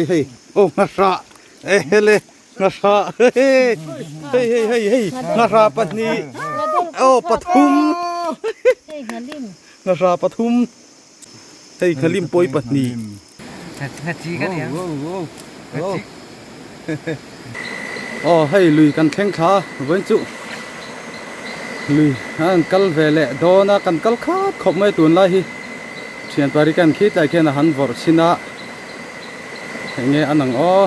Hei aw nghahrah e hele nghahrah hei hei hei hei hei nghahrah pahnih aw pathum nghahrah pathum hei nghalim pawi pahnih. Aw hei lui kan thleng thla a vawiin chu lui an kal ve leh dawn a kan kal khat khawp mai tunlai hi thian pari kan khi tlai khian a han vawrh chhin a eng nge a nang aw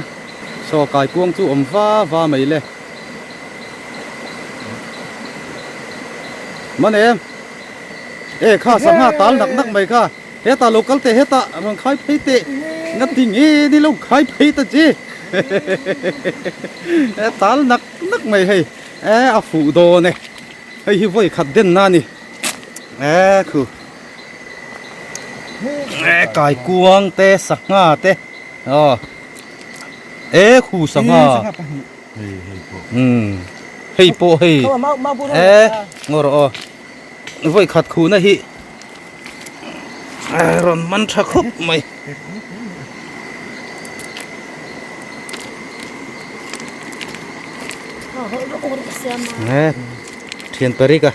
saw kaikuang chu awm va va mai le man em e kha sangha tal nak nak mai kha. Hetah lo kal teh hetah rawn khai phei teh nga ti nge ni lo khai phei ta che e tal nak nak mai hei e a fuh dawn e hei hi vawi khat den na ni e khu e kai kuang te sangha te aw e khu sangha hei pawh hei e ngaw rawh aw vawi khat khu na hi. Rawn man tha khawp mai. Thian parik a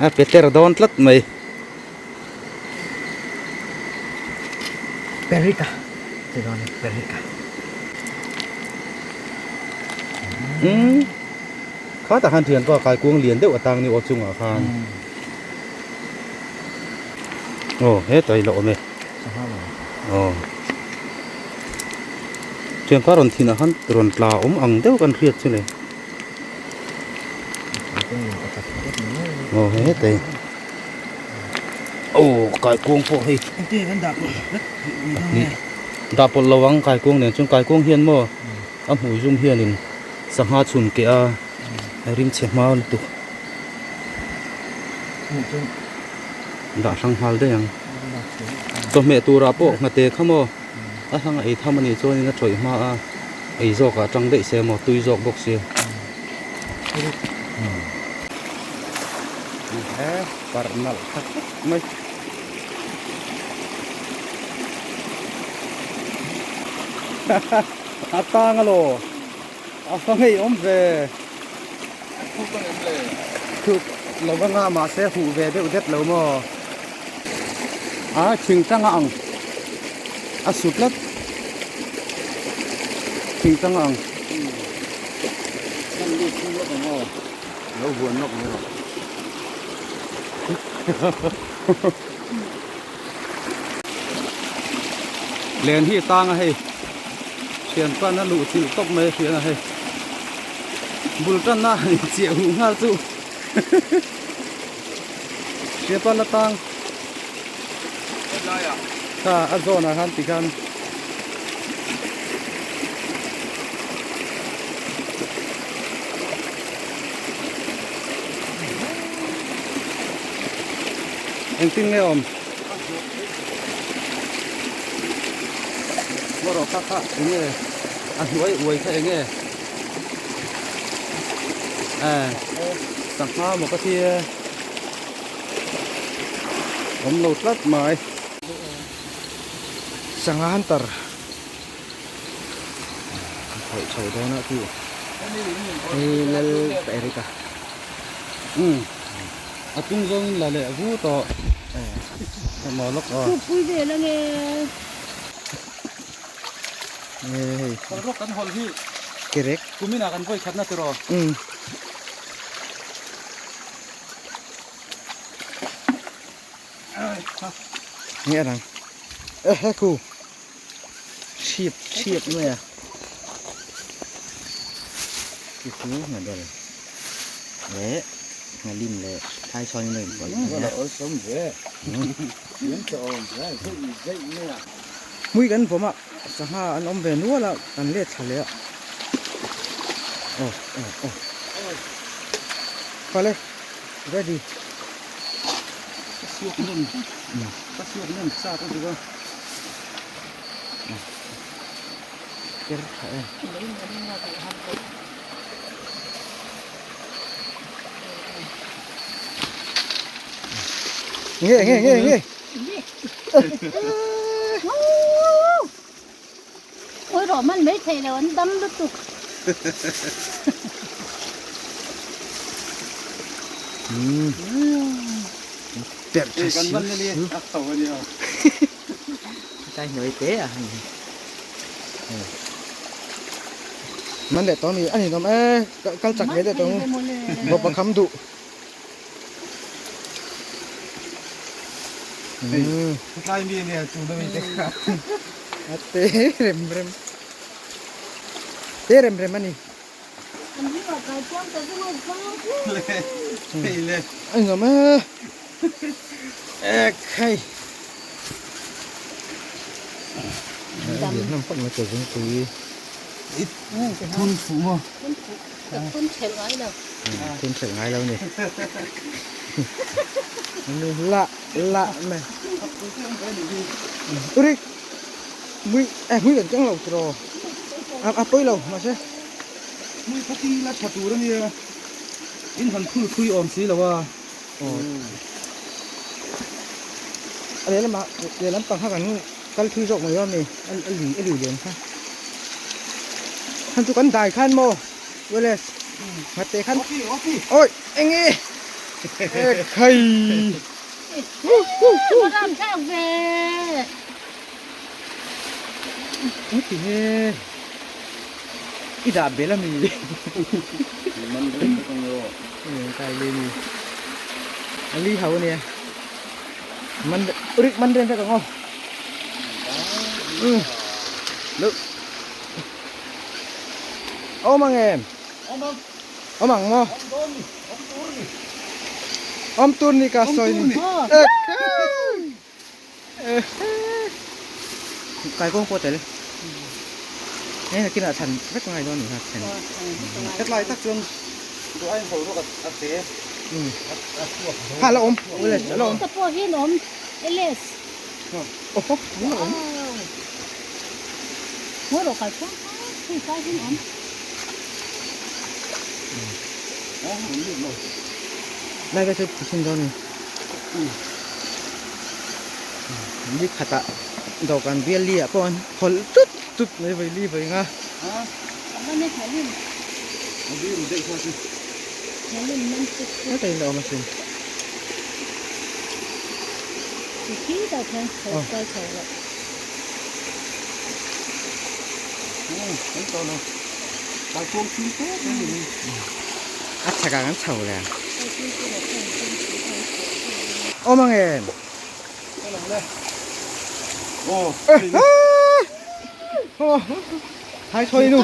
a peter dawn tlat mai. Perika ti dawn perika. Umm khatah khan thianpa kaikuang lian deuh a tang ni aw chungah khan. Aw hetah hi la awm e aw thian kha rawn thinah khan rawn tla awm ang deuh kan hriat chu le aw hetah hi aw kaikuang pawh hei dah pawlh lo ang kaikuang nen chuan kaikuang hian maw a hmui zum hianin sangha chhun keh a rim chhe hma lutuk. Dah hrang nghal daih ang. Chawhmeh turah pawh nghate kha maw a hlang a ei tham a nih chuanin a tawih hma a ei zawkah tang daih se maw tui zawk bawk sia. He parh nalh tha khawp mai. A tang alaw. A fa ngei awm ve. Thuk ang em le? Thuk lo anga mahse huh ve deuh det lo maw? A thing tang a ang. A su tlat. Thing tang a ang. Kan lut chung lawk ang aw. Lo huan lawk mai rawh. Len hi tang a hei. Thian pan a luh chilh tawp mai a hriat a hei. Bul tan a han inchiah huh nghal chu. Thian pan a tang. Kha a zawn ah khan tikhan. Engtin nge awm? Maw rawh kha kha eng nge a hnuai uai kha eng nge e sangha maw ka ti e awm lo tlat mai. Sangha hunter khawih chho dawn a chu hei lal Eric a. Umm a tung zawngin la leh vu tawh emaw lawk aw. Thupui vel ange. Nge hei. Hawlhrawk kan hawlh hi. Kerek. Kuminah kan vawi khatna tiraw. Umm. Nge a dang. E he khu. Chhip chhip mai a. Chu chu ngha del leh ngha lim leh thai sawn in a inpawlh mai a. Hmui kan vawm a sangha an awm ve nual a kan let thla leh a aw aw aw pale ready. Ka siak nem ka siak nem chak a dik a. Ker tha e. Nge nge nge nge. rawh man mai theih lo an dam lutuk. Perh tha siu siu. Tlai hnuai te a han ni. Man leh tawh a ni a ninawm e kal chak ve deuh tawh ang bawp a kham duh. Tlai mi nia chu na mi te kha. A te rem rem. Te rem rem a ni. An hi ah kai chuan ka zu ngai vang Le. Hei le. A ninawm e. Ek hei. Dam. Hnam khawp mai ka zungpui. I thun fuh maw? Thun fuh. Ka thun thelh ngai lo. Thun thelh ngai lo ni. La la mai. Uri mui eh mui kan keng lo tiraw. A a pawi lo mahse. Mui kha ti la tha tur a nia. In han phul phui awm si lo a. A lehlamah lehlam pang kha kan kal thui zawk mai dawn a ni a lui a lui lian kha. Khan chu kan dai khan maw Wallace nghat te khan awi eng nge ekhai Ram thlak ve. Eng ti nge i dah bel a mi Man reng bawk ang aw. Kai le ni a li ho ania man rik man reng vek ang aw được ôm ang em ôm ang maw ôm tur ni ka sawi ni Kai kawng pawh tel hei nakinah chhan vek ngai dawn a ni kha chhan Hetlai tak chuan duh aiin haw rawk a te a chhuak ha la awm Wallace la awm Ka pawh hian awm Ls Oho la awm Ngaw rawh kai kawng kha hei kai hian awm Lai vel chu thisen dawn a ni. Ni khatah dawhkan bial li ah pawh an hawlh tut tut mai vawi li vawi nga. Heta in a awm asin. A chhakah kan chho le. Awm ang em? Thai chhuani nu.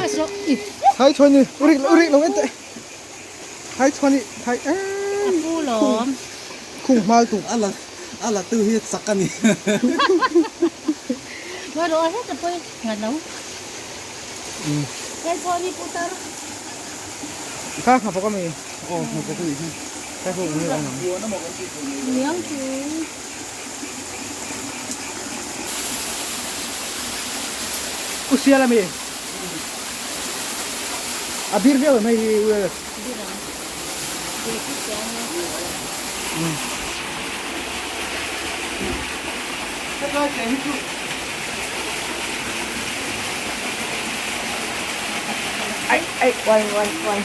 Thai chhuani urik urik lo en teh. Thai chhuani thai A pu lawm. Khung hmal tu. A la a la tu hi chak a ni. Ngaih rawh a heta pawi nghat lo. Thai chhuani putar. Kha ngha bawk a mi. Aw ngha bawk a nih hi. Thai bawk a ni awm ang. Niang chu. U sial a mi. A bir viau em hei hi U Alex. Bir ang. Ve khi chiang e. Hetlai te hi chu. Ai ai uai uai uai.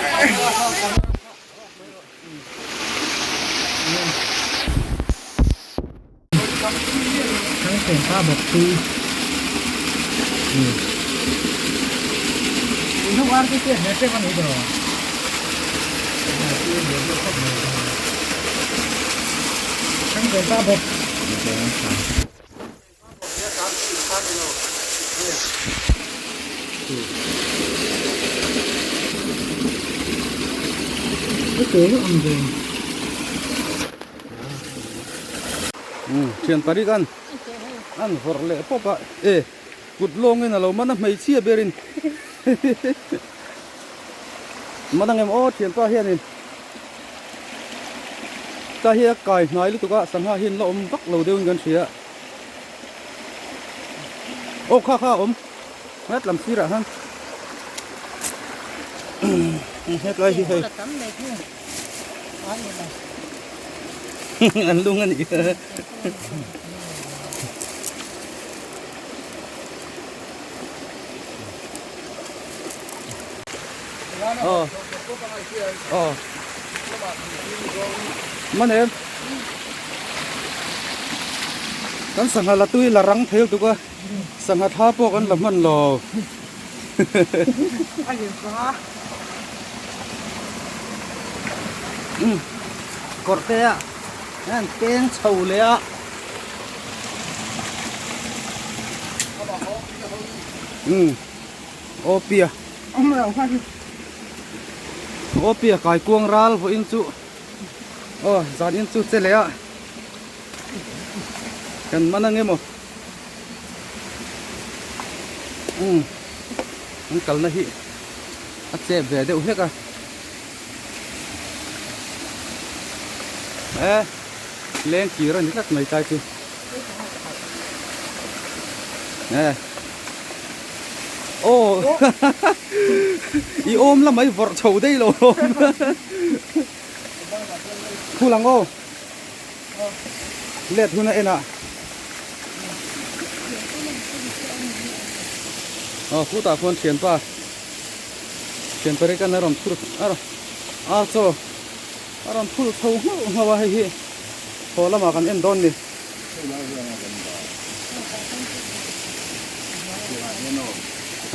Thangteng pa bawk chu Thangteng pa bawk. Thian pariat an an vawrh leh pawp a e kut lawngin a lo man a hmeichhia berin man ang em aw thianpa hianin ta hi a kai hnai lutuk a sangha hian la awm vak lo deuhin kan hria. Aw kha kha a awm. Het lam sirah khan hetlai hi hei an lung a nih Ờ. Ờ. Man em. Kan sangha la tui la rang thei lutuk a. Sangha tha pawh kan la hman lo. Kawrh te a an peng chho leh a. Aw pia. Aw pia kai kuang ral vawiin chu aw zan in chu che leh a kan man ang emaw umm an kalna hi a chep ve deuh hlek a e leng kir a ni tlat mai tlai chu e. Aw i awm lamah i vawrh chho daih lo Phul ang aw let hun a en ah aw khutah khuan thianpa thianpa rekan a rawn phur a rawn a chaw a rawn phul chho nghauh nghauh a hei hi haw lamah kan en dawn ni.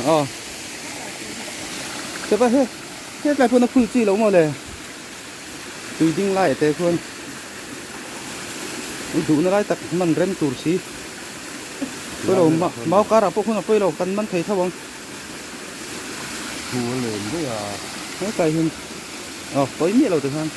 Aw Chepa he hetlai pawh na phul chi lo maw le tui ding lai te khuan i duhna lai tak man rem tur si pawi lo mau karah pawh khuan a pawi lo kan man thei tho ang Thu a len daih a hetlai hian aw pawi miah lo te khan.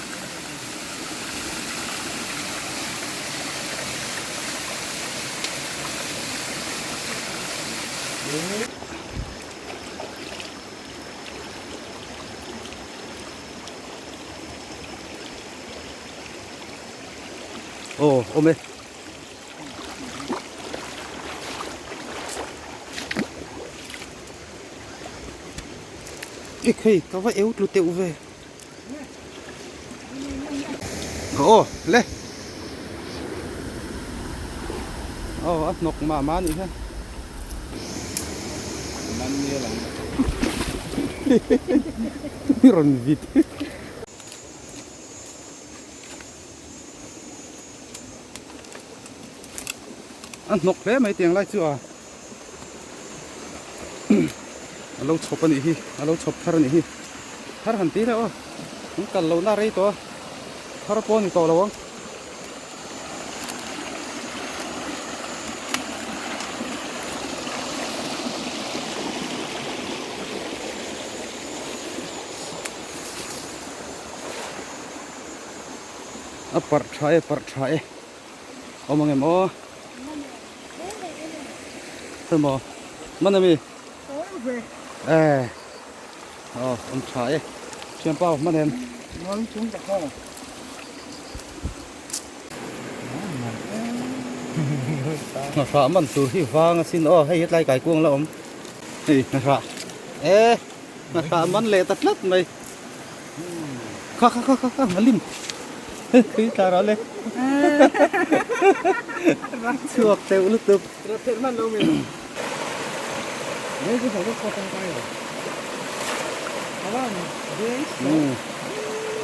Aw awm e. Ekhei ka va eu tlu teuh ve. Aw le aw a hnawk mah mah anih kha i rawn vit a hnawk hle mai tiang lai chu a a lo chhawp anih hi a lo chhawp thar anih hi thar han ti leh aw an kal lo na rei tawh a thar pawh a ni tawh lo ang. A parh tha e parh tha e awm ang em aw. Emaw man ami eh aw awm tha e thianpa man em Nghahrah man tur hi vang asin aw hei hetlai kai kuang la awm hei nghahrah e nghahrah man leh ta tlat mai kha kha kha kha nghalim tui tla rawh le chhuak teuh lutuk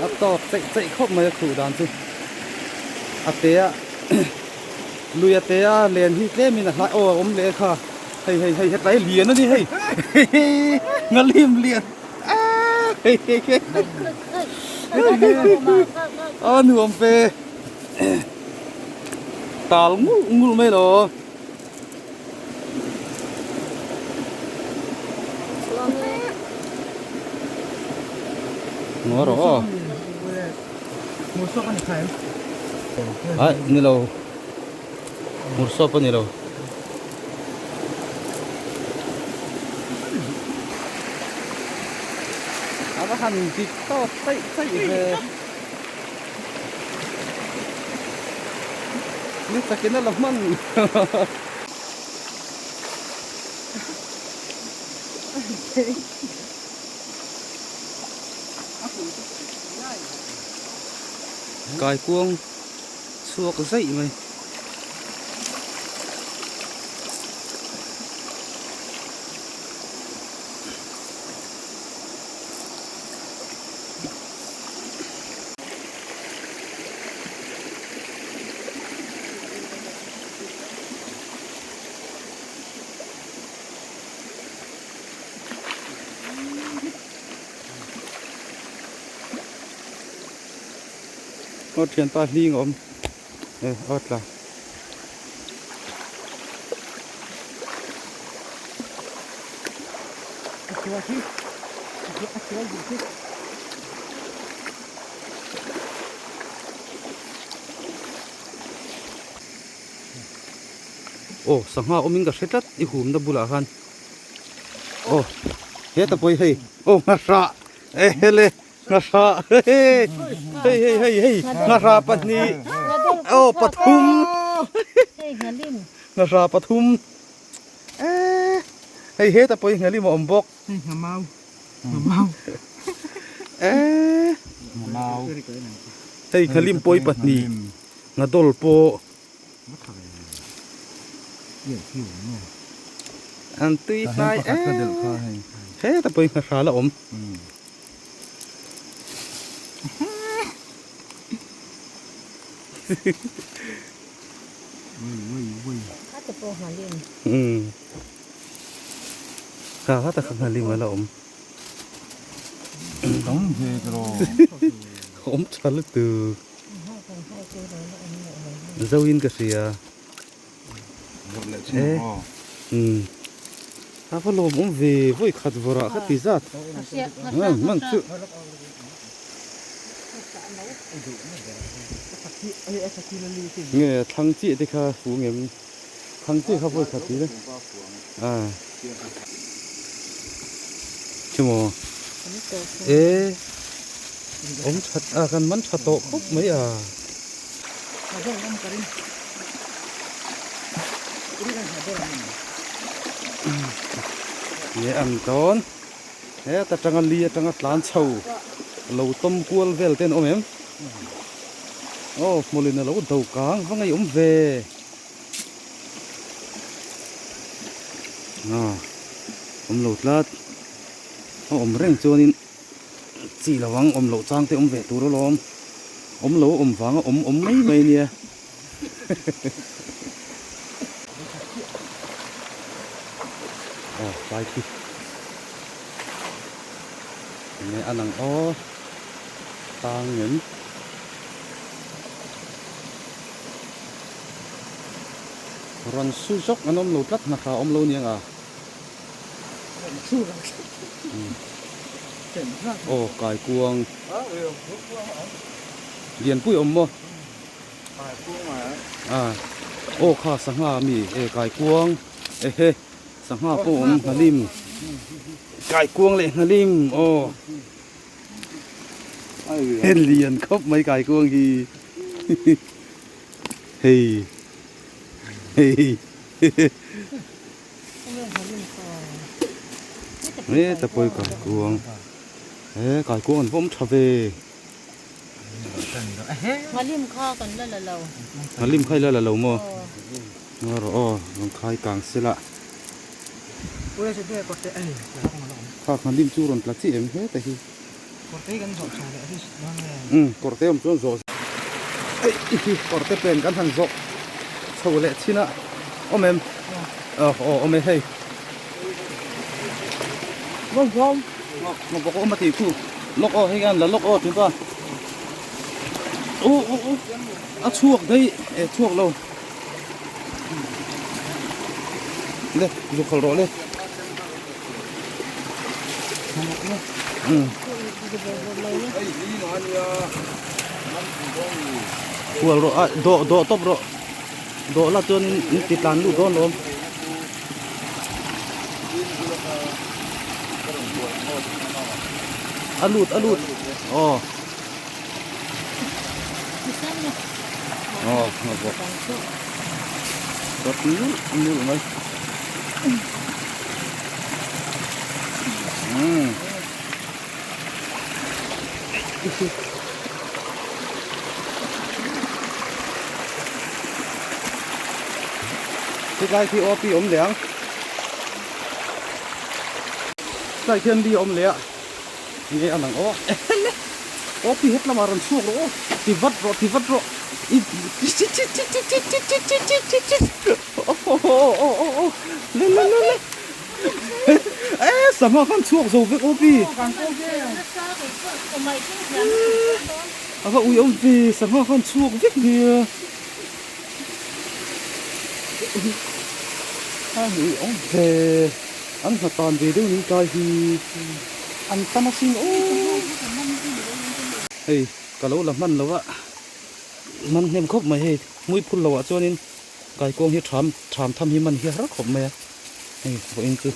a tawk cheih cheih khawp mai a khuh dan chu a te a lui a te a len hi tlem in a hlai aw a awm leh kha hei hei hei hetlai lian a ni hei nghalim lian. A nuam ve tal ngul ngul mai lo ngaw rawh aw ai ni lo Mursawp a ni lo. A va han dik tawk chaih chaih ve. Ni takin a la hman. Kaikuang chhuak zaih mai. Aw thianpa hling a awm e aw tla. Aw sangha awmin ka hre tlat i humna bulah khan aw heta pawh hi hei aw nghahrah e hele nghahrah hei hei hei hei hei nghahrah pahnih aw pathum nghahrah pathum e hei heta pawh hi nghalim a awm bawk e hei nghalim pawh hi pahnih nghadol pawh. An tui hnai em heta pawhin ka hral a awm. Kha heta kha nghalim a la awm. Awm tha lutuk. Zo in ka hria e umm a va lawm awm ve vawi khat vawrh ah ka ti zat man chu nge thlang chiah te kha fu ngem thlang chiah kha vawi khat ti le a chemaw e. Awm that a kan man tha tawh khawp mai a. Nge ang dawn heta tanga li atanga tlan chho lo tawm kual vel te an awm em aw hmawlin a lo do kang va ngei awm ve a awm lo tlat a awm reng chuanin. Chi lo ang awm loh chang te awm ve tur alawm awm lo awm vanga awm awm mai mai ania aw tlai khi enge a nang aw tang em rawn su zawk an awm lo tlat hna kha awm lo aniang a. Aw kaikuang lianpui awm maw aw kha sangha ami e kaikuang ehe sangha pawh awm nghalim kaikuang leh nghalim aw lian khawp mai kaikuang hi hei hei. Heta pawh kaikuang he kaikuang an vawm tha ve Nghalim kha kan la la lo Nghalim kha i la la lo maw Ngaw rawh aw rawn khai kang se la Kha nghalim chu rawn tla chiah em heta hi Umm kawrte awm chuan zawh Hei kawrte pen kan han zawh chho leh chin a awm em aw aw awm e hei ngawk bawk awm a tih khu lawk aw hei an la lawk aw tih pa aw aw aw a chhuak daih e chhuak lo le zuk khalh rawh le. Hual rawh a dawh dawh tawp rawh dawh la chuan in ti tlan luh dawn lawm. A lut a lut aw aw bawk nulh nulh mai. Umm. Hetlai khi OP awm leh ang. Tlai khian li awm leh a. Nge a nang aw. Ehe OP het lamah rawn chhuak rawh aw. Ti vat rawh ti vat rawh. I chi chi chi chi chi chi chi chi chi chi chi. Aw aw aw aw aw. Le le le le. E sangha khan chhuak zo vek OP. A va ui awm ve sangha khan chhuak vek nia. A ui awm ve an hna tan ve deuh ning kai hi an tam asin aw. Hei ka lo la hman lo a man hnem khawp mai hei hmui phul lo ah chuanin kaikuang hi tham tham tham hi man hi a har khawp mai a. Hei vawiin chu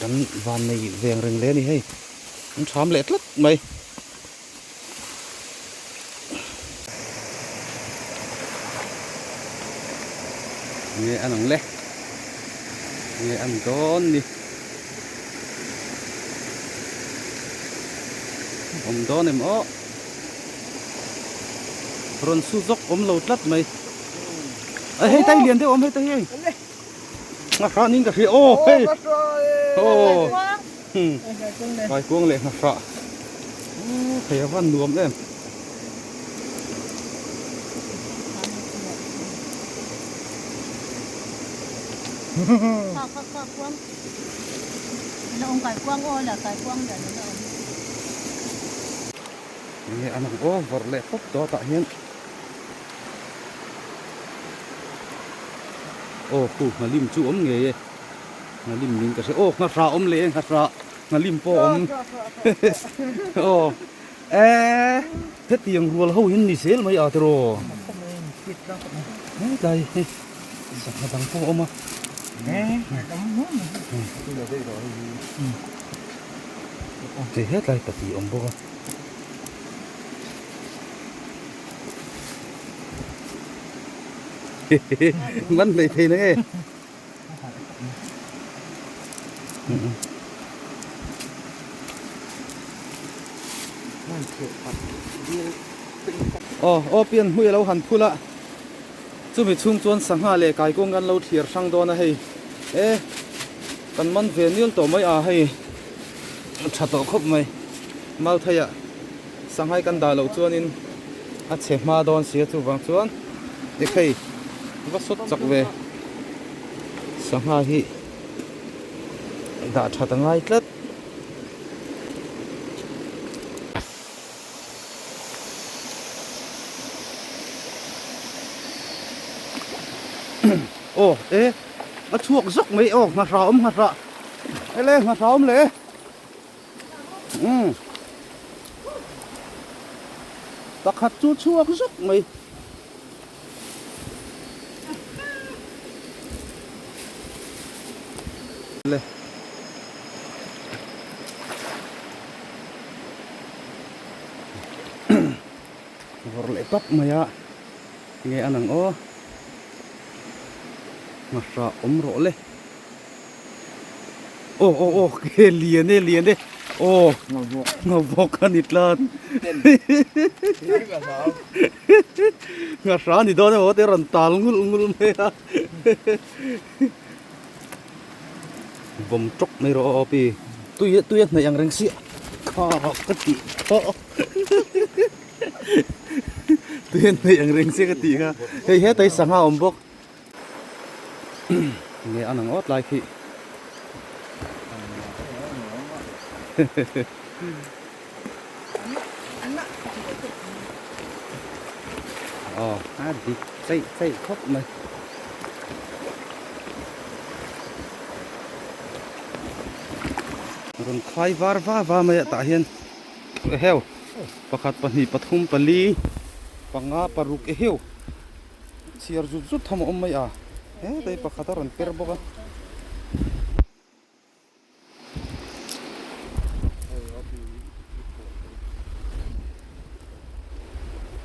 kan van nei veng reng hle a ni hei an tham leh tlat mai. Nge an ang le nge an dawn ni awm dawn em aw rawn su zawk awm lo tlat mai. Ê hei tai lian deuh awm hei tai hei Ngahra ning ka hria aw hei aw Kaikuang leh ngahra thei a van nuam em. Enge an ang aw vawrh leh pawp dawt ah hian. Aw khu nghalim chu awm ngei e nghalim ning ka hria aw nghahrah awm leh e nghahrah nghalim pawh awm aw eee hetiang rual ho hian ni zel mai a tiraw hetlai hi sangha dang pawh a awm a hetlai pahnih awm bawk a. Man hlei thei na nge. Aw aw pian hmui a lo han phul a chumi chhung chuan sangha leh kaikuang kan lo thlir hrang dawn a hei e kan man ve nil tawh mai a hei tha tawh khawp mai malthei ah. Sanghai kan dah loh chuanin a chhe hma dawn sia chuvang chuan ekhei va sawt chak ve sangha hi dah that a ngai tlat. Aw e a chhuak zawk mai aw nghahrah awm nghahrah ele nghahrah awm leh. Umm pakhat chu chhuak zuk mai. Le. Vawrh leh pap mai a nge a nang aw nghahrah awm rawh le. Aw aw aw ke lian e lian e aw ngawbawk a ni tlat ngahra a ni dawn emaw te rawn tal ngul ngul mai a bawm tawk mai rawh aw pi tui tui a hnaih ang reng si kha ka tih kha tui a hnaih ang reng si ka tih kha hei hetai sangha awm bawk. Nge a nang awt lai khi. Aw a dik cheih cheih khawp mai. Rawn khai var va va mai a tah hian eheu pakhat pahnih pathum pali panga paruk eheu. Chhiar zut zut tham a awm mai a, hetlai pakhat a rawn per bawk a.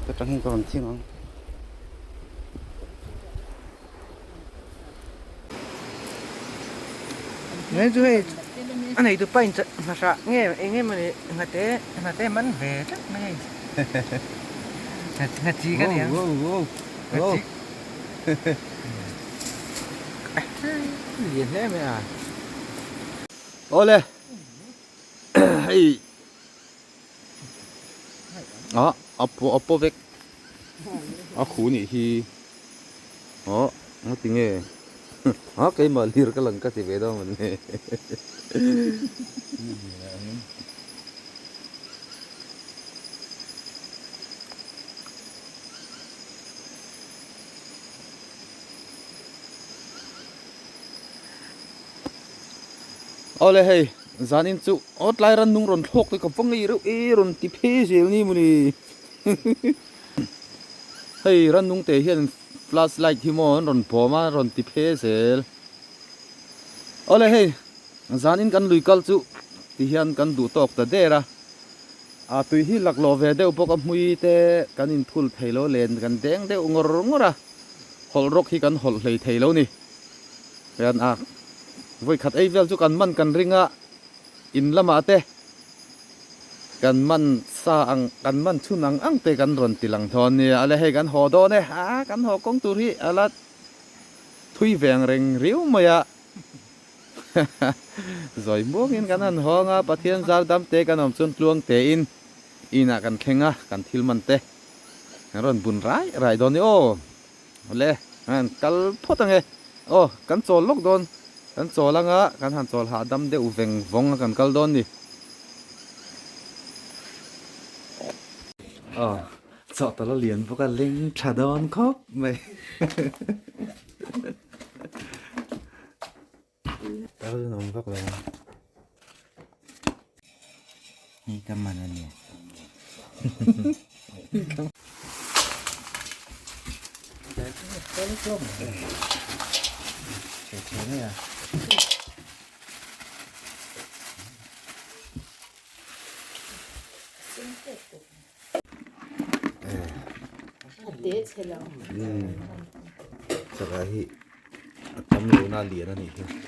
Ka tangin ka rawn thing ang. Nge chu hei. A neitu pa in hnahrah nge eng emaw ni hnate hnate man ve tlat mai a hna chi ka ni ang hna chi lian hle mai a. Awle hei ah a paw a paw vek a khu nih hi aw ngati nge a keimah lir ka lang ka ti ve dawn mawni Awle hei zanin chu aw tlai ran nung rawn thlawk te ka va ngei reuh e rawn ti phei zel ni mawni hei ran nung te hian flash light hi maw an rawn bawm a rawn ti phei zel awle hei zanin kan lui kal chu ti hian kan duh tawk ta der a a tui hi laklawh ve deuh bawk a hmui te kan inphul thei lo len kan deng deuh ngawr ngawr a hawlh rawk hi kan hawlh hlei thei lo ni. Hian a vawi khat ei vel chu kan man kan ring a, in lamah te kan man sa ang kan man chhun ang ang te kan rawn ti lang dawn nia ale hei kan haw dawn e a kan haw kawng tur hi a la thui ve ang reng riau mai a zawi muangin kan han hawng a Pathian zar dam te kan awm chuan tluang tein inah kan thleng a kan thil man te kan rawn bun rai rai dawn ni aw. Awle, han kal phawt ange. Aw, kan chawl lawk dawn. Kan chawl anga, kan han chawl hahdam deuh veng vawng a kan kal dawn ni. Aw, chawhtawlh a lian bawk a, leng tha dawn khawp mai. Kal nawm vak lo ang. Hei ka man a nia. Sangha hi a tam lohna a lian a nih hi.